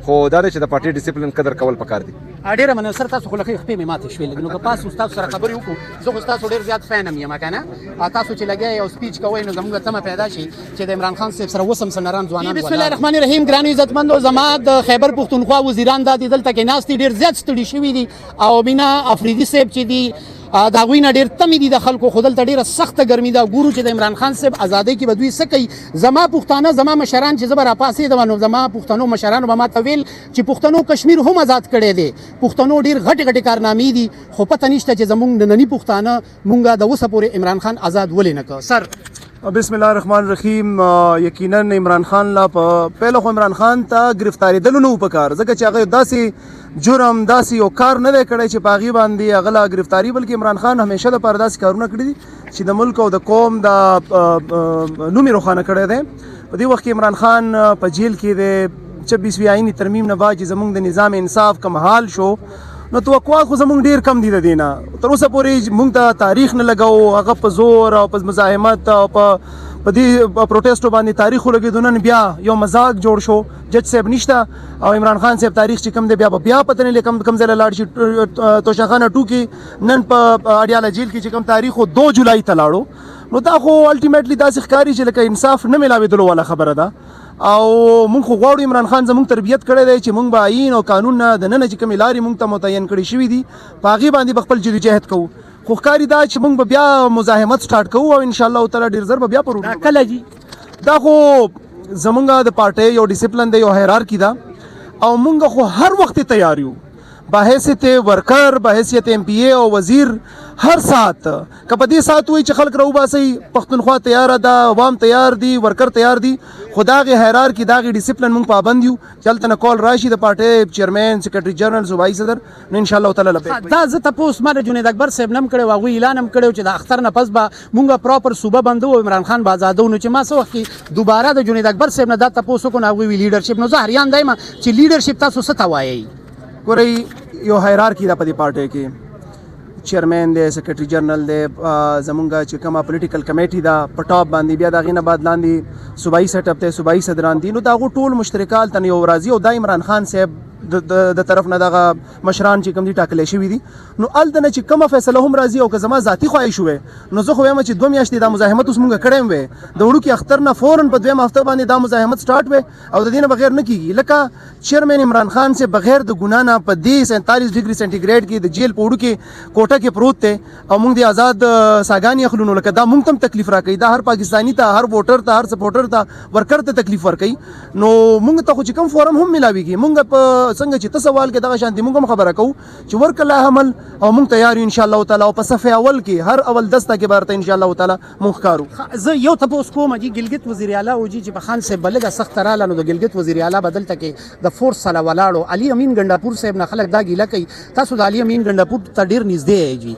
خو دا دی چې د پارټي ډیسپلین قدر کول پکار دي. ډیره مننه سر، تاسو خو لکه خپې مې ماتې شوې لږ، نو که پاس تاسو سره خبرې وکړو. زه خو تاسو ډیر زیات fan هم یم کنه. تاسو چې لګیا یو speech کوئ نو زموږ تمه پیدا شي چې د عمران خان صاحب سره وسم سنران ځوانان. بسم الله الرحمن الرحیم. ګران عزتمندو، زما د خیبر پښتونخوا وزیران دا دي دلته کې ناست دي، ډیر زیات ستړي شوي دي، او مینا افریدي صاحب چې دي د هغوی نه ډېر تمې دي د خلکو، خو دلته ډېره سخته ګرمي ده. ګورو چې د عمران خان صاحب ازادۍ کې به دوی څه کوي. زما پښتانه، زما مشران چې زه به راپاڅېدم نو زما پښتنو مشرانو به ماته ویل چې پښتنو کشمیر هم ازاد کړی دی، پښتنو ډېر غټې غټې کارنامې دي، خو پته نشته چې زمونږ ننني پښتانه مونږ د اوسه پورې عمران خان ازاد ولې نه کړ. سر. بسم الله الرحمن الرحیم. یقینا عمران خان لا په پهله خو عمران خان ته گرفتاریدلو نه پکار، ځکه چې هغه داسې جرم، داسې یو کار نه دی کړی چې په هغې باندې هغه لا گرفتاری، بلکې عمران خان همیشه دپاره داسې کارونه کړي دي چې د ملک او د قوم د نوم یې روښانه کړی دی. په دې وخت کې عمران خان په جیل کې دی. 26ویں آئیني ترمیم نه بعد چې زمونږ د نظام انصاف کم حال شو، نو توقعات خو زمونږ ډیر کم دي. د دې نه تر اوسه پورې مونږ ته تاریخ نه لګاو، هغه په زور او په مزاحمت او په دې پروتستو باندې تاریخ ولګېدو. نن بیا یو مزاق جوړ شو، جج صاحب نشته او عمران خان صاحب تاریخ چې کم دی بیا بیا پته نه لیکم کم ځای لاړ شي. توشاخانه 2 کې نن په اډیاله جیل کې چې کم تاریخ 2 جولای ته لاړو، نو دا خو ultimately داسې ښکاري چې لکه انصاف نه ملاوېدلو والا خبره ده. او مونږ خو غواړو، عمران خان زمونږ تربیت کړی دی چې مونږ به آئین او قانون نه د ننه چې کومې لارې مونږ ته متعین کړې شوې دي، په هغې باندې به خپل جدوجهد کوو. خو ښکاري دا چې مونږ به بیا مزاحمت سټارټ کوو او ان شاء الله تعالی ډیر زر به بیا پر دا کله جی؟ دا خو زمونږ د پارټۍ یو ډیسپلین دی، یو hierarchy ده، او مونږ خو هر وخت تیار یو بحیثیت ورکر، بحیثیت MPA او وزیر. هر ساعت که په دې ساعت وای چې خلک راوباسي، پښتونخوا تیار ده، عوام تیار دي، ورکر تیار دي، خو د هغې hierarchy، د هغې ډیسپلین مونږ پابند یو چې هلته نه call راشي د پارټۍ chairman، secretary general، صوبایي صدر، نو ان شاء الله تعالی لبیک. دا زه تپوس ما د جنید اکبر صاحب نم کړی، هغوی اعلان هم کړی چې د اختر نه پس به مونږ proper صوبه بندو، عمران خان به ازادو. نو چې ما څه وخت کې دوباره د جنید اکبر صاحب نه دا تپوس وکړو نو هغوی وی لیډرشپ. نو زه حیران دی چې لیډرشپ تاسو څه ته وایئ؟ ګورئ، یو hierarchy ده په دې پارټۍ کې، چیرمن دی، سیکرټری جنرل دی، زمونږ چې کومه political committee ده په ټاپ باندې، بیا د هغې نه بعد لاندې صوبایي set up دی، صوبایي صدران دي، نو د هغو ټول مشترکه هلته یو راځي، او دا عمران خان صاحب د طرف نه دغه مشران چې کوم دي ټاکلی شوي دي. نو هلته نه چې کومه فیصله هم راځي، او که زما ذاتي خواهش وی نو زه خو وایم چې 2 میاشتې دا مزاحمت اوس مونږ کړی وی، د وړوکي اختر نه فوراً په دویم هفته باندې دا مزاحمت سټارټ وی، او د دې نه بغیر نه کیږي. لکه چیرمن عمران خان سے بغیر د ګنا نه په دې 47 ډیګري سانټیګریډ کې د جیل په وړوکي کوټه کې پروت دی او مونږ د آزاد ساګانی اخلو، نو لکه دا مونږ ته تکلیف راکوي، دا هر پاکستانی ته، هر ووټر ته، هر سپورټر ته، ورکر ته تکلیف ورکوي. نو مونږ ته خو چې کوم فورم هم ملاویږي، مونږ په څنګه چې ته سوال کې دغه شان دي مونږ هم خبره کوو چې ورکله عمل او مونږ تیار یو ان شاء الله تعالی، او په صف اول کې هر اول دسته کې برته ان شاء الله تعالی مونږ ښکارو. زه یو تپوس کوم جی، ګلګت وزیر اعلی و جی چې په خان صاحب بلګه سخت رااله، نو د ګلګت وزیر اعلی بدلته کې د فورس سره ولاړو. علي امین ګنډاپور صاحب نه خلک دا ګیله کوي، تاسو د علي امین ګنډاپور ته ډیر نږدې یئ جی،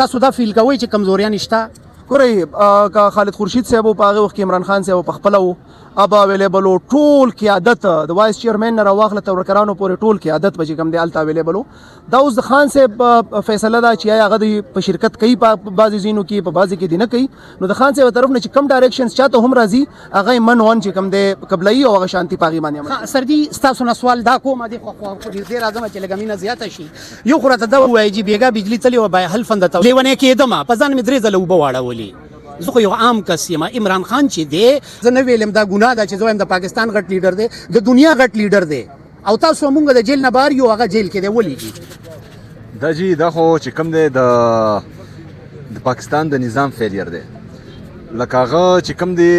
تاسو دا feel کوئ چې کمزوریان شته؟ ګورئ، که خالد خورشید صاحب په هغه وخت کې، عمران خان صاحب په خپله و اب available، ټول قیادت د vice chairman نه راواخله تر ورکرانو پورې ټول قیادت به چې کوم دی هلته available. دا اوس د خان صاحب فیصله ده چې آیا هغه د په شرکت کوي په بعضې ځینو کې، په بعضې کې دی نه کوي. نو د خان صاحب طرف نه چې کوم directions چاته هم راځي، هغه من وان چې کوم دی قبلوي او هغه شانتي پاغي باندې عمل. سر جی، ستاسو نه سوال دا کوم دی، خو خو نږدې راځم چې لږه مینه زیاته شي. یو خو راته دا ووایي چې بیګا بجلی تلې وه، بیا هلفند ته لیونی کېدم، په ځان مې درې ځله اوبه واړولې. زه خو یو عام کس یم، عمران خان چې دی، زه نه ویلم دا ګناه ده چې زه وایم د پاکستان غټ لیډر دی، د دنیا غټ لیډر دی، او تاسو مونږ د جیل نه بهر یو، هغه جیل کې دی، ولې جی؟ دا جی، دا خو چې کوم دی د پاکستان د نظام failure دی. لکه هغه چې کوم دی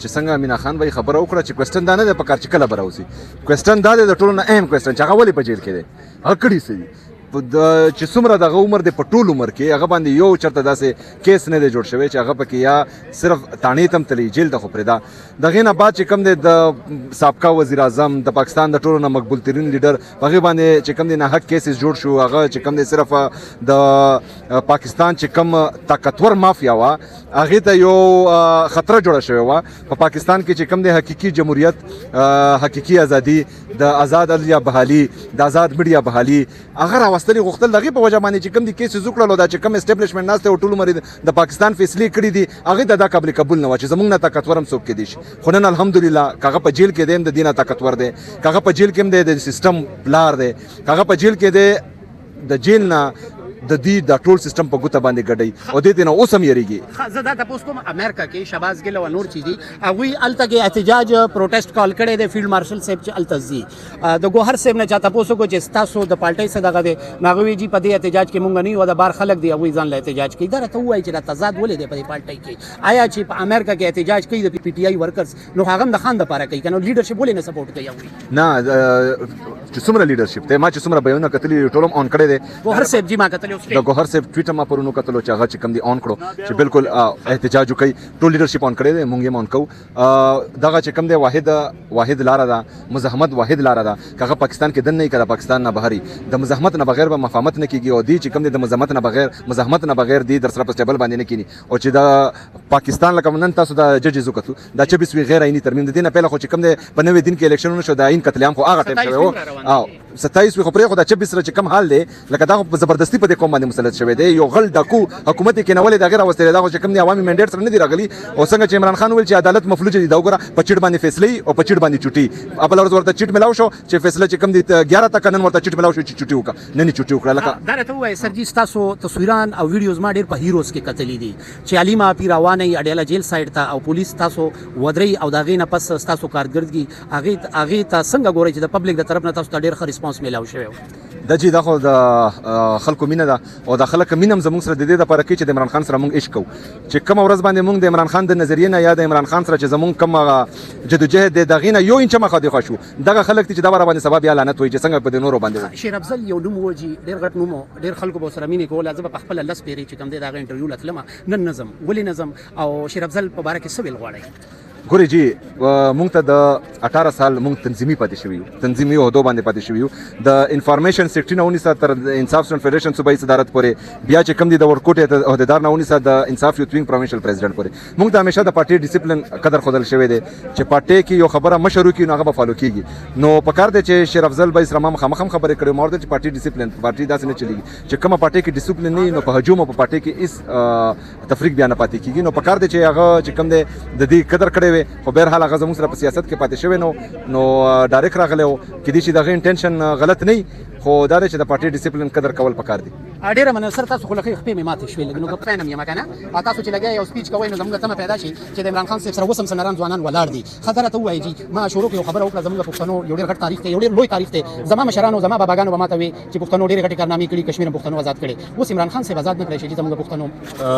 چې څنګه مینا خان بھائی خبره وکړه چې question دا نه دی پکار چې کله به راوځي، question دا دی، د ټولو نه اهم question چې هغه ولې په جیل کې دی، هغه کړي څه دي؟ د چې څومره دغه عمر دی، په ټول عمر کې هغه باندې یو چرته داسې case نه دی جوړ شوی چې هغه پکې یا صرف تاڼې ته هم تللی، جیل ته خو پرېږده. دغې نه بعد چې کوم دی د سابقه وزیر اعظم، د پاکستان د ټولو نه مقبول ترین لیډر، په هغې باندې چې کوم دی ناحق cases جوړ شو. هغه چې کوم دی صرف د پاکستان چې کوم طاقتور مافیا وه، هغې ته یو خطر جوړه شوې وه. په پاکستان کې چې کوم دی حقیقي جمهوریت، حقیقي ازادي، د آزاد عدلیه بحالي، د آزاد میډیا بحالي، هغه راوستل. راوستلي غوښتل، د هغې په وجه باندې چې کوم دي کیسز وکړل او دا چې کوم اسټبلشمنټ ناست دی او ټول عمر یې د پاکستان فیصلې کړي دي، هغې ته دا قابل قبول نه وه چې زمونږ نه طاقتور هم څوک کېدی شي. خو نن الحمدلله که هغه په جیل کې دی هم د دې نه طاقتور دی، که هغه په جیل کې هم دی د سیستم پلار دی، که هغه په جیل کې دی د جیل نه د دې دا ټول سیستم په ګوته باندې ګډي او دې نه اوس هم یریږي. زه دا تاسو کوم امریکا کې شهباز ګل او نور چې دي هغوی هلته کې احتجاج پروټیسټ کال کړی دی، فیلډ مارشل صاحب چې هلته ځي د ګوهر صاحب نه چا تاسو کو چې تاسو د پارټۍ څخه دغه دی، نو هغوی جی په دې احتجاج کې مونږ نه یو، د بار خلک دی هغوی ځان له احتجاج کوي. دا راته ووایي چې دا تضاد ولې دی په دې پارټۍ کې؟ آیا چې په امریکا کې احتجاج کوي د پی ټی آی ورکرز نو هغه هم د خان دپاره کوي که نه؟ لیډرشپ ولې نه سپورټ کوي هغوی؟ نه، چې څومره لیډرشپ دی ما چې څومره بیانونه کتلي ټول هم آن کړی دی. ګوهر صاحب جی ما کتلی اوس د ګوهر صاحب ټویټ ما پرونو کتلو چې هغه چې کوم دی آن کړو چې بالکل احتجاج وکړي، ټول لیډرشپ آن کړی دی، مونږ یې آن کوو. دغه چې کوم دی واحد لاره ده، مزاحمت واحد لاره ده، که هغه پاکستان کې دننه وي که د پاکستان نه بهر وي، د مزاحمت نه بغیر به مفاهمت نه کېږي او دی چې کوم دی د مزاحمت نه بغیر دی در سره په ټیبل باندې نه کینی. او چې د پاکستان لکه نن تاسو د ججز وکتو دا 26 وی غیر آئیني ترمیم د دې نه پهله خو چې کوم دی په 90 دن کې الیکشنونه شو، د آئین قتل عام خو هغه ټایم شوی و او 27 وی خو پرې خو دا 26 سره چې کوم حال دی لکه دا خو په زبردستي په دې قوم باندې مسلط شوی دی، یو غل ډاکو حکومت یې کېنولی د هغې راوستلی، دا خو چې کوم دی عوامي منډیټ سره نه دی راغلي. او څنګه چې عمران خان وویل چې عدالت مفلوج دی، دا وګوره په چیټ باندې فیصلې او په چیټ باندې چوټي، بله ورځ ورته چیټ ملاو شو چې فیصله چې کوم دی 11 تک، نن ورته چیټ ملاو شو چې چوټي وکړه، نن یې چوټي وکړه. لکه دا راته ووایه سر جی، ستاسو تصویران او ویډیوز ما ډېر په هیروز کې کتلي دي چې علیمه پی روانه یې اډیاله جیل سایډ ته او پولیس تاسو ودرئ او د هغې نه پس ستاسو کارکردګي هغې ته څنګه ګورئ چې د پبلک د طرف نه تاسو ته ډېر ښه ریسپانس میلاو شوی و؟ دا چې دا خو د خلکو مینه ده او د خلک مینه هم زموږ سره د دې دپاره کوي چې د عمران خان سره موږ عشق کوو، چې کومه ورځ باندې موږ د عمران خان د نظریې نه یا د عمران خان سره چې زموږ کوم هغه جدوجهد دی د هغې نه یو انچ مخه دېخوا شو، دغه خلک دي چې دا به راباندې سبا بیا لعنت وایي چې څنګه په دې نورو باندې وایي. شیر افضل یو نوم و جي، ډېر غټ نوم و، ډېر خلکو به سره مینې کوله. زه به په خپله لس پېرې چې کوم دی د هغه انټرویو له تلمه، نن نه ځم. ولې نه ځم او شیر افضل په باره کې څه ویل غواړئ؟ ګورئ جی، مونږ ته د 18 سال مونږ تنظیمي پاتې شوي یو، تنظیمي عہدو باندې پاتې شوي یو، د انفارمیشن سیکرټري نه ونیسه تر انصاف سټوډنټ فدریشن صوبایي صدارت پورې، بیا چې کوم دی د ورکوټ عہدیدار نه ونیسه د انصاف یوت وینګ پروینشل پریزیډنټ پورې، مونږ ته همیشه د پارټي ډیسپلین قدر ښودل شوی دی چې پارټي کې یو خبره مشر وکړي نو هغه به فالو کیږي. نو پکار دی چې شیر افضل بای سره ما مخامخ هم خبرې کړې، ما ورته چې پارټي ډیسپلین پارټي داسې نه چلیږي چې کومه پارټي کې ډیسپلین نه وي نو په هجوم او په پارټي کې هیڅ تفریق بیا نه پاتې کیږي. نو پکار دی چې هغه چې کوم دی د دې قدر کړی وي، خو بهرحال هغه زموږ سره په سیاست کې پاتې شوی نو ډایرک راغلی و، کېدای شي د هغه انټینشن غلط نه وي، خو دا دی چې د پارټي ډیسپلین قدر کول پکار دي. ډېره مننه سر، تاسو خو لکه خپې مې ماتې شوې لږ، نو که فین هم یم که نه، تاسو چې لګیا یو سپیچ کوئ نو زموږ تمه پیدا شي چې د عمران خان صاحب سره اوس هم سنران ځوانان ولاړ دي. ښه دا راته ووایي جي، ما شروع کې یو خبره وکړه، زموږ پښتنو یو ډېر غټ تاریخ دی، یو ډېر لوی تاریخ دی، زما مشرانو زما باباګانو به ماته وي چې پښتنو ډېرې غټې کارنامې کړي، کشمیر هم پښتنو آزاد کړي، اوس عمران خان صاحب آزاد نه کړی شي چې زموږ پښتنو؟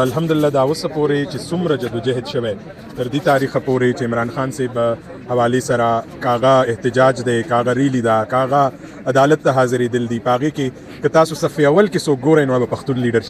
الحمدلله دا اوسه پورې چې څومره جدوجهد شوی تر دې تاریخه پورې چې عمران خان صاحب حوالې سره کاغه احتجاج دی، کاغه ریلی ده، کاغه عدالت ته حاضرېدل دي، په هغې کې که تاسو صف اول کې څوک ګورئ نو هغه پښتون لیډرشپ